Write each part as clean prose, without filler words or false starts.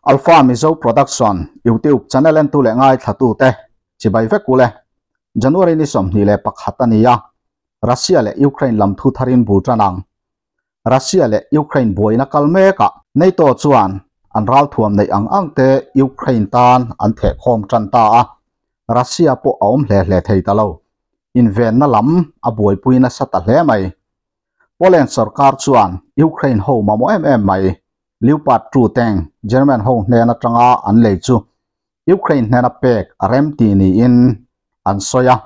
Alpha Mizo Production YouTube channel entu leh ngaithlatute chibai vek ule. January ni 21 a ni a, Russia leh Ukraine lam thu tharin bul tan ang. Russia leh Ukraine buaina kal mekah NATO chuan an ralthuam neih ang ang te Ukraine tan an thehkhawm tan ta a, Russia pawh a awm hle hle thei ta lo. Invenna lam a buaipui nasa ta hle mai. Poland sorkar chuan Ukraine ho mamawh em em mai. Leopard 2 tank German ho hnen atanga an lei chu Ukraine hnena pek a rem ti niin an sawi a.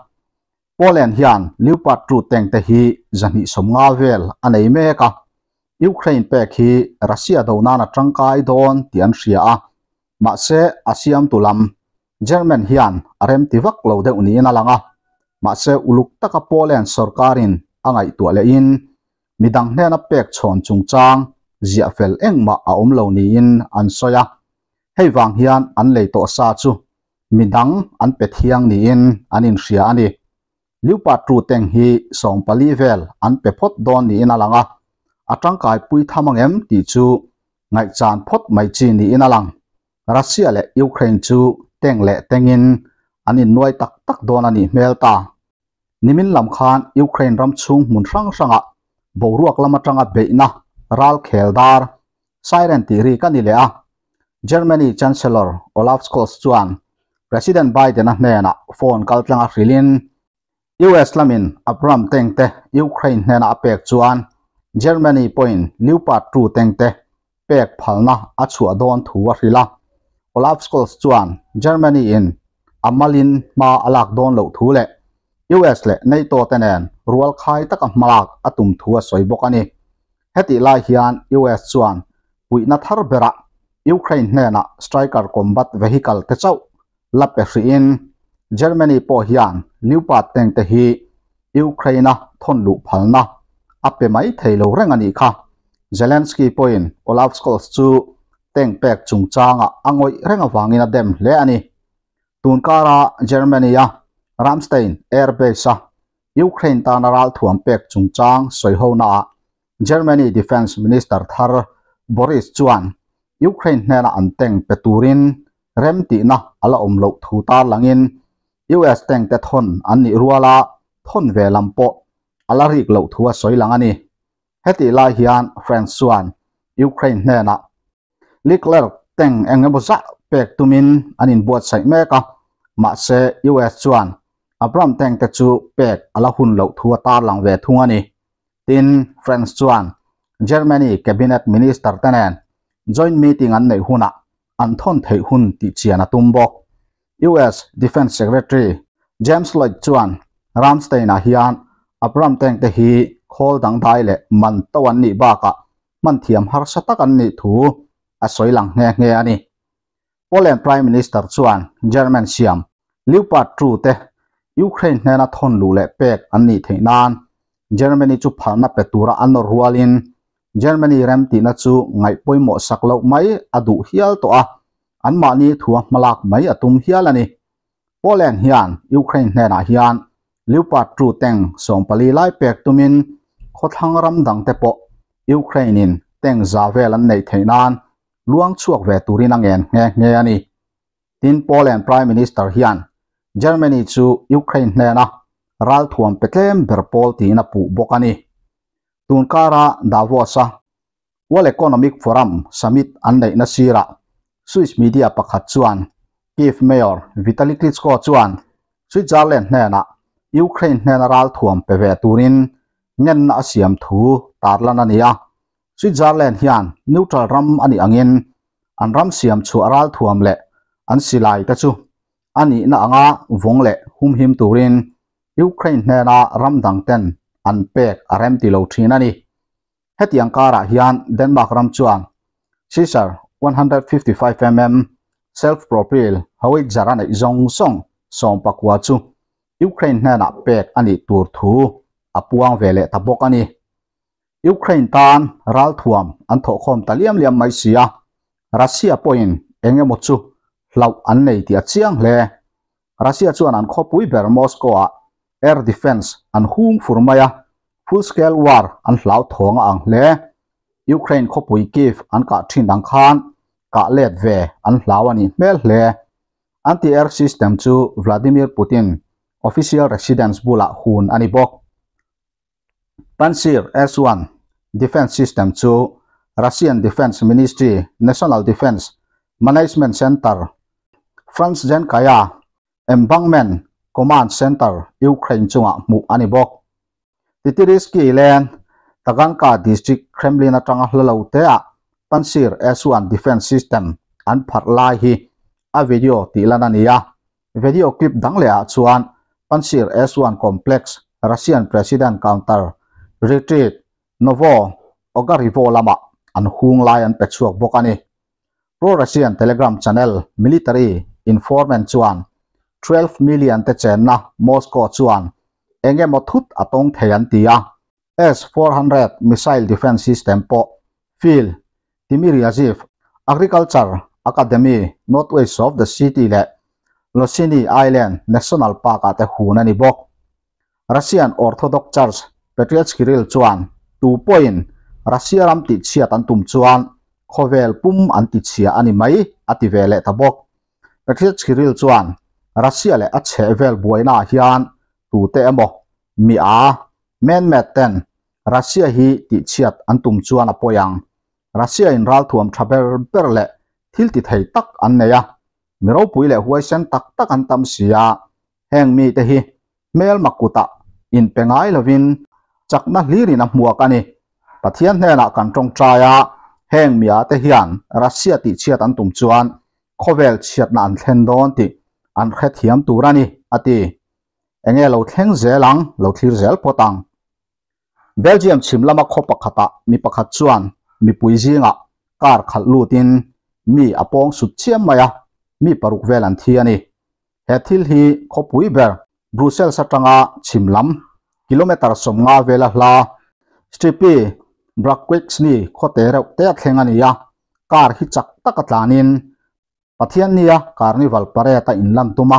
Poland hian Leopard 2 tank te hi 250 vel a nei mek a. Ukraine pek hi Russia do nan a tangkai dawn tih an hria a. Mahse a siamtu lam German hian a rem ti vak lo deuh niin a lang a. Mahse uluk taka Poland sorkarin a ngaihtuah lehin midang hnena pek chhawn chungchang ziah fel engmah a awm lo niin an sawi a. Hei vang hian an lei tawh sa chu midang an pe thiang niin an inhria a ni. Leopard 2 tank hi 14 vel an pe phawt dawn niin a lang a. A tangkai pui tham ang em tih chu ngaihchan phawt mai chi niin a lang. Russia leh Ukraine chu tank leh tangin an innuai tak tak dawn a nih hmel ta. Nimin lam khan Ukraine ram chhung hmun hrang hrangah boruak lam atanga beihna ral khel dar siren tih ri ka ni leh a. Germany Chancellor Olaf Scholz chuan President Biden a hnenah phone kaltlanga hrilhin US lamin Abram tank te Ukraine hnena a pek chuan Germany pawhin Leopard 2 tank te pek phalna a chhuah dawn thu a hril a. Olaf Scholz chuan Germany in a malin hma a lak dawn loh thu leh US leh NATO te nen rual khai taka hmalak a tum thu a sawi bawk a ni. Hetih lai hian US chuan puihna thar berah Ukraine hnenah Stryker combat vehicle te chauh la pe hrihin Germany pawh hian Leopard tank te hi Ukraine a thawn luh phalna a pe mai thei lo reng a nih kha. Zelensky pawhin Olaf Scholz chu tank pek chungchangah a ngawih reng avangin a dem hle a ni. Tunkara Germany a Ramstein Air Base a Ukraine tana ralthuam pek chungchang sawi honaah Germany Defence Minister thar Boris chuan Ukraine hnena an tank pe turin rem tihna a la awm loh thu tar langin US tank te thawn an nih ruala thawn ve lam pawh a la rik loh thu a sawi lang a ni. Hetih lai hian France chuan Ukraine hnenah Leclerc tank eng emaw zah pek tumin an inbuatsaih mek a, mahse US chuan Abram tank te chu pek a la hun loh thu a tar lang ve thung a ni. Tin, France chuan Germany cabinet minister te nen joint meeting an neih hunah an thawn theih hun tih chian a tum bawk. US Defence Secretary James Lloyd chuan Ramstein-ah hian Abram tank te hi khawl dangdai leh man to an nih bakah hman thiam harsa tak an nih thu a sawi lang nghe nghe a ni. Poland Prime Minister chuan German siam Leopard 2 te Ukraine hnena thawn luh leh pek an nih theih nan Germany chu phalna pe tura an nawr rualin Germany rem tihna chu ngaih pawimawh sak loh mai a duh hial tawh a, anmahni thua hmalak mai a tum hial a ni. Poland hian Ukraine hnenah hian Leopard 2 tank 14 lai pek tumin khawthlang ram dang te pawh Ukraine in tank za vel an neih theih nan luang chhuak ve turin a ngen nghe nghe a ni. Tin, Poland Prime Minister hian Germany chu Ukraine hnena ralthuam pe tlem ber pawl tiin a puh bawk a ni. Tunkara Davos a World Economic Forum summit an neihna sirah Swiss media pakhat chuan Kyiv Mayor Vitali Klitschko chuan Switzerland hnenah Ukraine hnena ralthuam pe ve turin ngenna a siam thu tarlan a ni a. Switzerland hian neutral ram a nih angin an ram siam chhuah ralthuam leh an silai te chu a nihna anga vawng leh humhim turin Ukraine hnena ram dang ten an pek a rem ti lo thin a ni. Hetiang karah hian Denmark ram chuan Caesar 155mm self-propelled howitzer a neih zawng zawng 19 chu Ukraine hnenah pek a nih tur thu a puang ve leh ta bawk a ni. Ukraine tan ralthuam an thawhkhawm ta liam liam mai si a, Russia pawhin eng emaw chu hlauh an nei tih a chiang hle. Russia chuan an khawpui ber Moscow-ah air defence an hung fur mai a, full scale war an hlau thawng a ang hle. Ukraine khawpui Kyiv an kah thin ang khan kah let ve an hlau a nih hmel hle. Anti-air system chu Vladimir Putin official residence bulah hun a ni bawk. Pantsir S-1 defence system chu Russian Defence Ministry National Defence Management Center, Frunzhenkaya Embankment Command Center, Ukraine chungah hmuh a ni bawk. Titiriski Lane, Taganka District Kremlin atanga hla lo teah Pantsir S-1 defence system an pharh lai hi a video tih lan a ni a. Video clip dang leh ah chuan Pantsir S-1 Complex Russian President Counter Retreat Novo Ogarevo lamah an hung lai an pe chhuak bawk a ni. Pro-Russian Telegram channel Military Informant chuan 12 million te chenna Moscow chuan eng emaw thut a tawng thei an ti a, S-400 missile defence system pawh Phil Timiryazev Agriculture Academy northwest of the city leh Losiny Island National Park-ah te hun a ni bawk. Russian Orthodox Church Patriarch Kirill chuan tu pawhin Russia ram tihchhiat an tum chuan khawvel pum an tichhia a ni mai a ti ve leh ta bawk. Patriarch Kirill chuan Russia leh a chhehvel buainaah hian tute emaw mi a man-made ten Russia hi tihchhiat an tum chuan a pawi ang. Russia in ralthuam tha ber ber leh thil ti thei tak an nei a, mi ropui leh huaisen tak tak an tam si a, heng mite hi hmelma kutah inpe ngai lovin chakna hlirin a hmuak a ni. Pathian hnenah kan tawngtai a, heng mia te hian Russia tihchhiat an tum chuan khawvel chhiatna an thlen dawn tih an hrethiam tur a ni, a ti. Enge lo thleng zel ang, lo thlir zel phawt ang. Belgium chhim lama khaw pakhatah mi pakhat chuan mipui zingah car khalh lutin mi a pawng sut chiam mai a, mi paruk vel an thi a ni. He thil hi khawpui ber Brussels atanga chhim lam kilometre 50 vela hla Strippi Braquixny khawte reuh te a thleng a ni a, car hi chak taka tlanin Pathian nia Carnival parade a inlan tum a,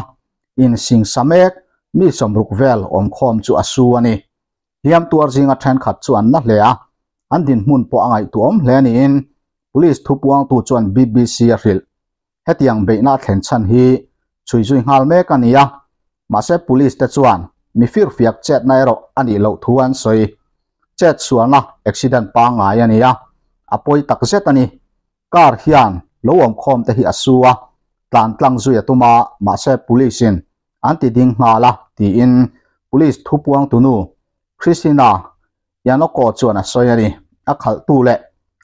insingsa mek mi 60 vel awmkhawm chu a su a ni. Hliam tuar zinga thenkhat chu an na hle a, an dinhmun pawh a ngaihtuahawm hle niin Police thupuangtu chuan BBC a hrilh. Hetiang beihna a thlen chhan hi chhui zui nghal mek a ni a, mahse Police te chuan mi firfiak chetna erawh a nih loh thu an sawi. Chet sualna accident pangngai a ni a, a pawi takzet a ni. Car hian lo awmkhawm te hi a su a, tlan tlang zui a tum a, mahse police in an ti ding nghal a, tiin police thupuangtunu Christina Ianocco chuan a sawi a ni. A khalhtu leh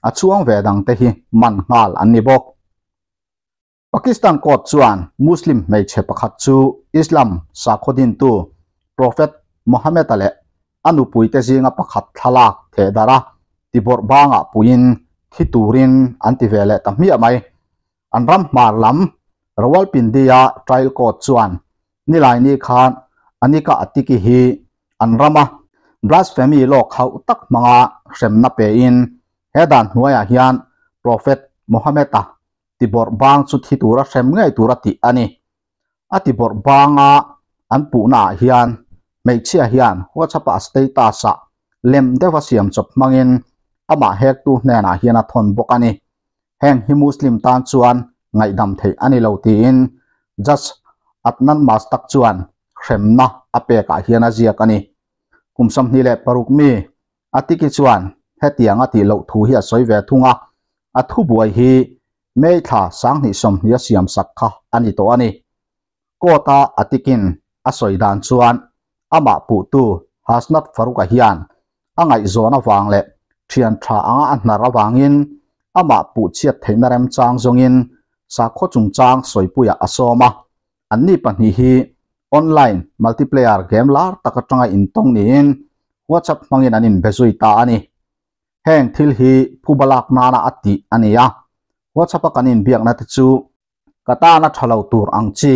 a chuang ve dang te hi man nghal an ni bawk. Pakistan court chuan Muslim hmeichhe pakhat chu Islam sakhaw dintu Prophet Muhammad-a leh a nupuite zinga pakhat thlalak thehdarh a tibawrh bangah puiin thi turin an ti ve leh ta hmiah mai. An ram hmar lam Rawalpindi-a trial court chuan Nilaini khan Anika Atiqi hi an rama blasphemy law khauh tak hmanga hremna pein he dan hnuaiah hian Prophet Muhammad-a tibawrh bang chu thi tura hrem ngei tura tih a ni. A tibawrh banga an puhna ah hian hmeichhia hian WhatsApp ah status ah lem deuha siam chawp hmangin amah hektu hnenah hian a thawn bawk a ni. Heng hi Muslim tan chuan ngaihdam theih a ni lo tiin Judge Adnan Mustak chuan hremna a pekah hian a ziak a ni. Kum 26 mi Atiki chuan hetiang a tih loh thu hi a sawi ve thung a, a thubuai hi May thla 2020 a siam sak kha a ni tawh a ni. Court-a Atikin a sawi dan chuan amah puhtu Hasnat Farouk-a hian a ngaihzawn avang leh thian tha anga a hnar avangin amah puh chhiat theihna remchang zawngin sakhaw chungchang sawipuiah a sawm a. Anni pahnih hi online multiplayer game lar tak atanga intawng niin WhatsApp hmangin an inbe zui ta a ni. Heng thil hi phuba lak nana a tih a ni a, WhatsApp-a kan inbiakna te chu ka tana tha lo tur ang chi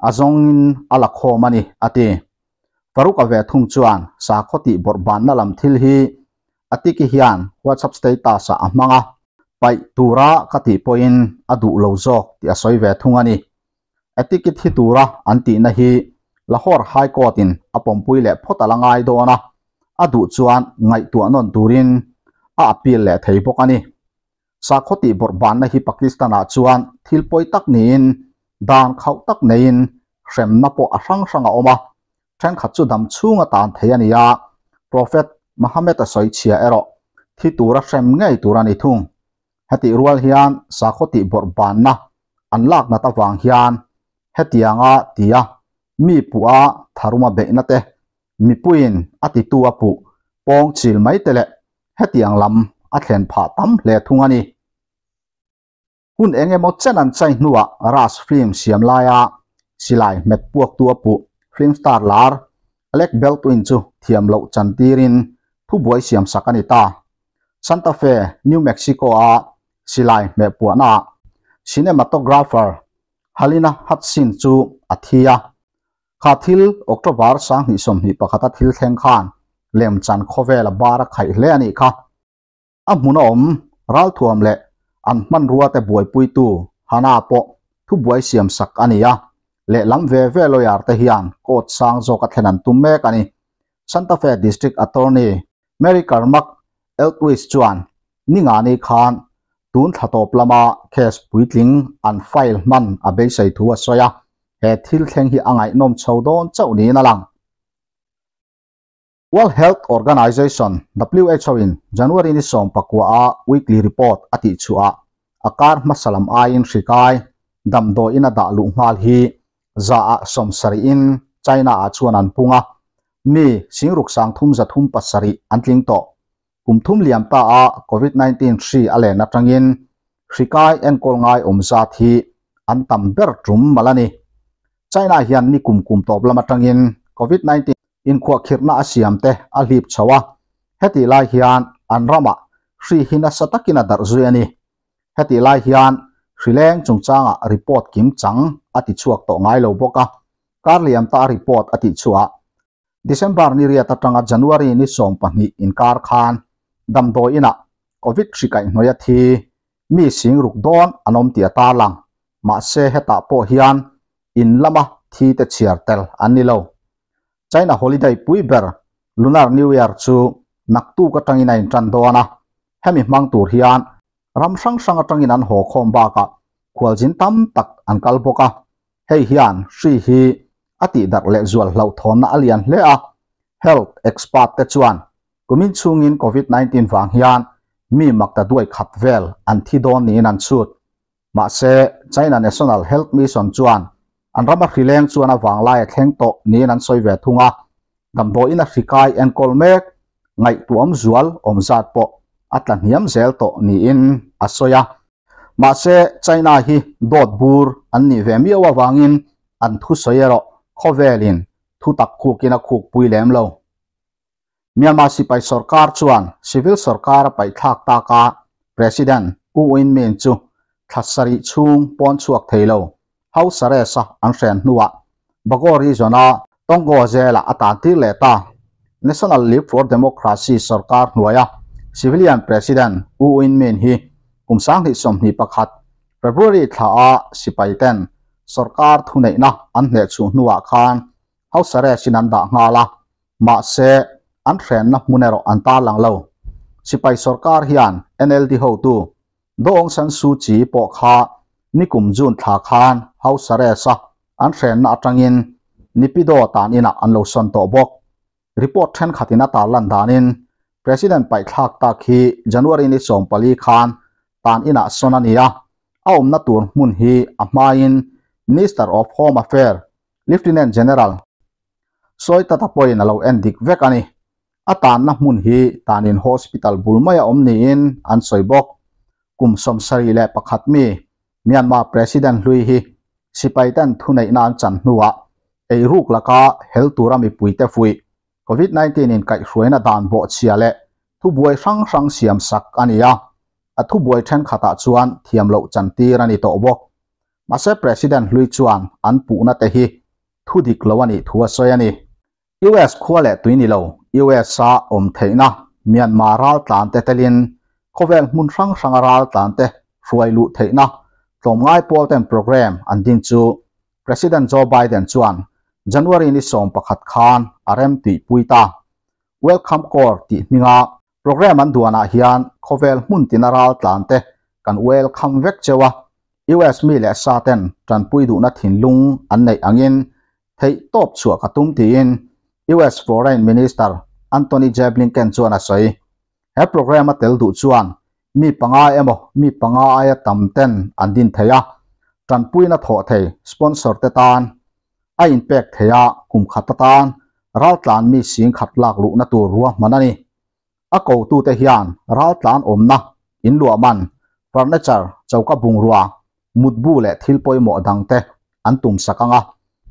a zawngin a la khawm a ni, a ti. Farouk-a ve thung chuan sakhaw tih bawrhbanna lam thil hi a tiki hian WhatsApp status-ah a hmang a, paih tura ka tih pawhin a duh lo zawk tih a sawi ve thung a ni. A ticket hi tura an tihna hi Lahore High Court-in a pawmpui leh phawt a la ngai dawn a, a duh chuan ngaihtuah nawn turin a appeal leh thei bawk a ni. Sakhaw tih bawrhbanna hi Pakistan-ah chuan thil pawi tak niin dan khauh tak neiin hremna pawh a hrang hrang a awm a, thenkhat chu dam chhunga tan thei a ni a, Prophet Muhammad-a sawichhia erawh thi tura hrem ngei tur a ni thung. Hetih rual hian sakhaw tih bawrhbanna an lak nat avang hian hetianga tia mi puh a tharuma beihna te, mipuiin a titu a puh pawng chil mai te leh hetiang lam a thlen phah tam hle thung a ni. Hun eng emaw chen an chai hnuah Raj film siam laia silai hmet puaktu a puh film star lar Alec Baldwin chu thiam loh chantirin thubuai siam sak a ni ta. Santa Fe, New Mexico-a silai hmeh puahnaah cinematographer Halina Hutchins chu a thi a. Kha thil October 2021 a thil thleng khan lemchan khawvela bar a khaih hle a nih kha. A hmun a awm ralthuam leh an hmanrua te buaipuitu Hana pawh thubuai siam sak a ni a, lehlam ve ve lawyer te hian court sang zawk a thlen an tum mek a ni. Santa Fe District Attorney Mary Carmack Eltwist chuan ningani khan tun thla tawp lama case puitling an file hman a beisei thu a sawi a, he thil thleng hi a ngaihnawm chho dawn chauh niin a lang. World Health Organization, who, in January ni 19 a weekly report a tih chhuah a kar hmasa lam aiin hri kai damdawiin a dah luh nghal hi 70% in China ah chuan an pung a, mi 6337 an tling tawh. Kum thum liam ta a Covid-19 hri a len atangin hri kai enkawl ngai awm zat hi an tam ber tum mal a ni. China hian ni kum kum tawp lam atangin Covid-19 Inkhuahkhirhna a siam te a hlip chho a, hetih lai hian an ramah hri hi nasa takin a darh zui a ni. Hetih lai hian hri leng chungchangah report kim chang a ti chhuak tawh ngai lo bawk a, kar liam ta a report a tih chhuah December ni riat atanga January ni 12 inkar khan damdawi inah Covid hri kaihhnawih a thi mi 6000 dawn an awm tih a tarlang. Mahse hetah pawh hian in lama thi te chhiar tel an ni lo. China holiday pui ber Lunar New Year chu naktuk atangin a intan dawn a, hemi hmang tur hian ram hrang hrang atangin an haw khawm bakah khualzin tam tak an kal bawk a, hei hian hri hi a tihdarh leh zual hlauhthawnna a lian hle a, health expert te chuan kumin chhungin Covid-19 vang hian mi makta duai khat vel an thi dawn niin an chhut. Mahse, China National Health Mission chuan an rama hri leng chuan a vanglai a thleng tawh niin an sawi ve thung a, damdawiin a hri kai enkawl mek ngaihtuahawm zual awm zat pawh a tla hniam zel tawh niin a sawi a. Mahse, China hi dawt bur an nih ve miau avangin an thusawi erawh khawvelin thutak khukin a khukpui lem lo. Myanmar sipai sorkar chuan civil sorkar a paihthlak tak a, President U Win Myint chu thla sarih chhung pawn chhuak thei lo house arrest a an hren hnuah Bago region-a Tongo jail-ah a tan tir leh ta. National League for Democracy sorkar hnuaia civilian President U Win Myint hi kum 2021 February thla-a sipai ten sorkar thuneihna an hnehchhuh hnuah khan house arrest in an dah nghal a, mahse an hrenna hmun erawh an tarlang lo. Sipai sorkar hian NLD hotu Daw Aung San Suu Kyi pawh kha nikum June thla khan house arrest a an hrenna atangin Naypyidaw tan inah an lo sawn tawh bawk. Report thenkhatin a tarlan danin President paihthlak tak hi January ni 14 khan tan inah sawn a ni a, a awmna tur hmun hi a hmain Minister of Home Affairs Lieutenant General Sawi Tata pawhin a lo en dik vek a ni. A tanna hmun hi tanin hospital bul mai a awm niin an sawi bawk. Kum 71 mi Myanmar President hlui hi sipai ten thuneihna an chan hnuah eiruk laka hel tura mipuite fuih Covid-19 in kaihhruaina dan bawhchhia leh thubuai hrang hrang siam sak a ni a, a thubuai thenkhatah chuan thiam loh chantir a ni tawh bawk. Mahse President hlui chuan an puhna te hi thu dik lo a nih thu a sawi a ni. US khua leh tui ni lo, US a awm theihna Myanmar raltlan te telin khawvel hmun hrang hranga raltlan te hruai luh theihna tlawmngai pawl ten program an din chu President Joe Biden chuan January ni 11 khan a rem tihpui ta. Welcome Corps tih hminga program an duanah hian khawvel hmun tina raltlan te kan welcome vek cheu a, US mi leh sa ten tanpui duhna thinlung an neih angin theih tawp chhuah ka tum tiin US Foreign Minister Antony J Blinken chuan a sawi. He program a tel duh chuan mi panga emaw mi panga aia tam ten an din thei a, tanpuina thawh thei sponsor te tan a inpek thei a, kum khat atan raltlan mi sing khat lak luhna tur ruahman a ni. A kotute hian raltlan awmna, inluah man, furniture, choka bungrua, mutbu leh thil pawimawh dangte an tum sak ang a.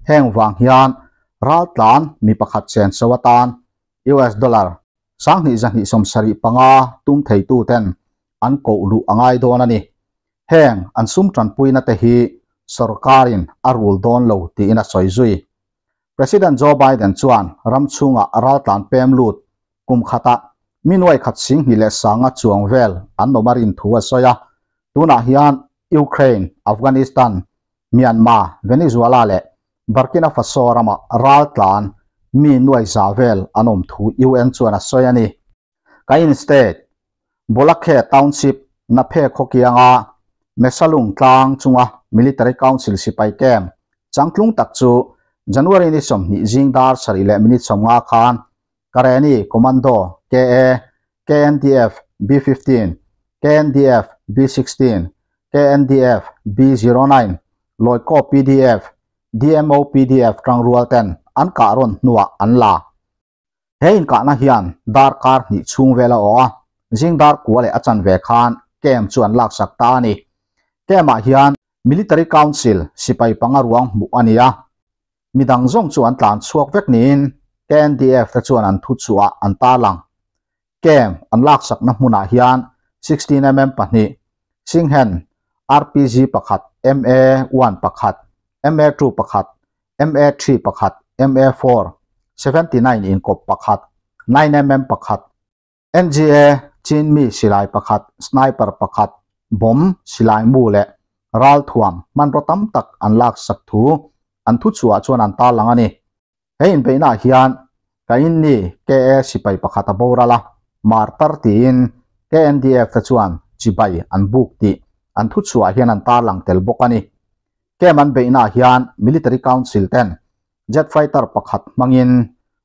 Heng vang hian raltlan mi pakhat senso atan US dollar 2275 tum theituten an koh luh a ngai dawn a ni. Heng an sum tanpuina te hi sorkarin a rul dawn lo tiin a sawi zui. President Joe Biden chuan ram chhungah raltlan pem lut kum khata mi nuai khat 10,000 chuang vel an awm a rin thu a sawi a. Tunah hian Ukraine, Afghanistan, Myanmar, Venezuela leh Burkina Faso rama raltlan mi nuai za vel an awm thu UN chuan a sawi a ni. Kayin State, Bawlakhe Township, Naphe khawkianga Mesalung tlang chunga Military Council sipai camp changtlung tak chu January ni 20 zing dar 7:50 khan Karenni Commando KA, KNDF B15, KNDF B16, KNDF B09, Loikaw PDF, DMO PDF tangrual ten an kah rawn hnuah an la. He inkahna hian darkar hnih chhung vel a awh a, zing dar kua leh a chanve khan camp chu an laksak ta a ni. Camp-ah hian Military Council sipai panga ruang hmuh a ni a, midang zawng chu an tlan chhuak vek niin KNDF te chuan an thu chhuah an tarlang. Camp an laksakna hmunah hian 16mm pahnih, Singhen RPG pakhat, MA1 pakhat, MA2 pakhat, MA3 pakhat, MA4, 79 inkawp pakhat, 9mm pakhat, NGA Chin mi silai pakhat, sniper pakhat, bomb, silai mu leh ralthuam hmanraw tam tak an laksak thu an thu chhuah chuan an tarlang a ni. He inbeihnaah hian Kainni KA sipai pakhat a boral a, martar tiin KNDF te chuan chibai an buk tih an thu chhuah hian an tarlang tel bawk a ni. Camp an beihnaah hian Military Council ten jet fighter pakhat hmangin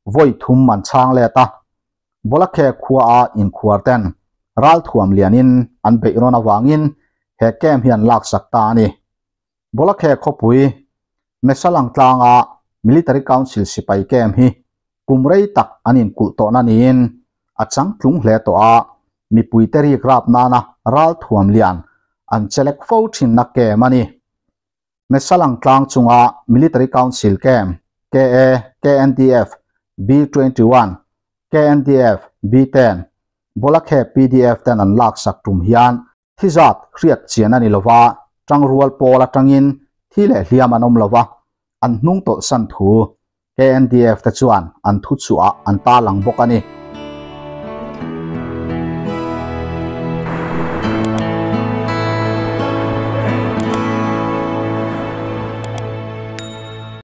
vawi thum an chhang let a, Bawlakhe khua a inkhuar ten ralthuam lianin an beih rawn avangin he camp hi an laksak ta a ni. Bawlakhe khawpui Mesalang tlanga Military Council sipai camp hi kum rei tak an inkulh tawhna niin a changtlung hle tawh a, mipuite rik rap nana ralthuam lian an chelek fo thinna camp a ni. Mesalang tlang chunga Military Council camp KA, KNDF, B21, KNDF, B10, Bawlakhe PDF ten an laksak tum hian thi zat hriat chian a ni lova, tangrual pawl atangin thi leh hliam an awm lova, an hnung tawlh san thu KNDF te chuan an thu chhuah an tarlang bawk a ni.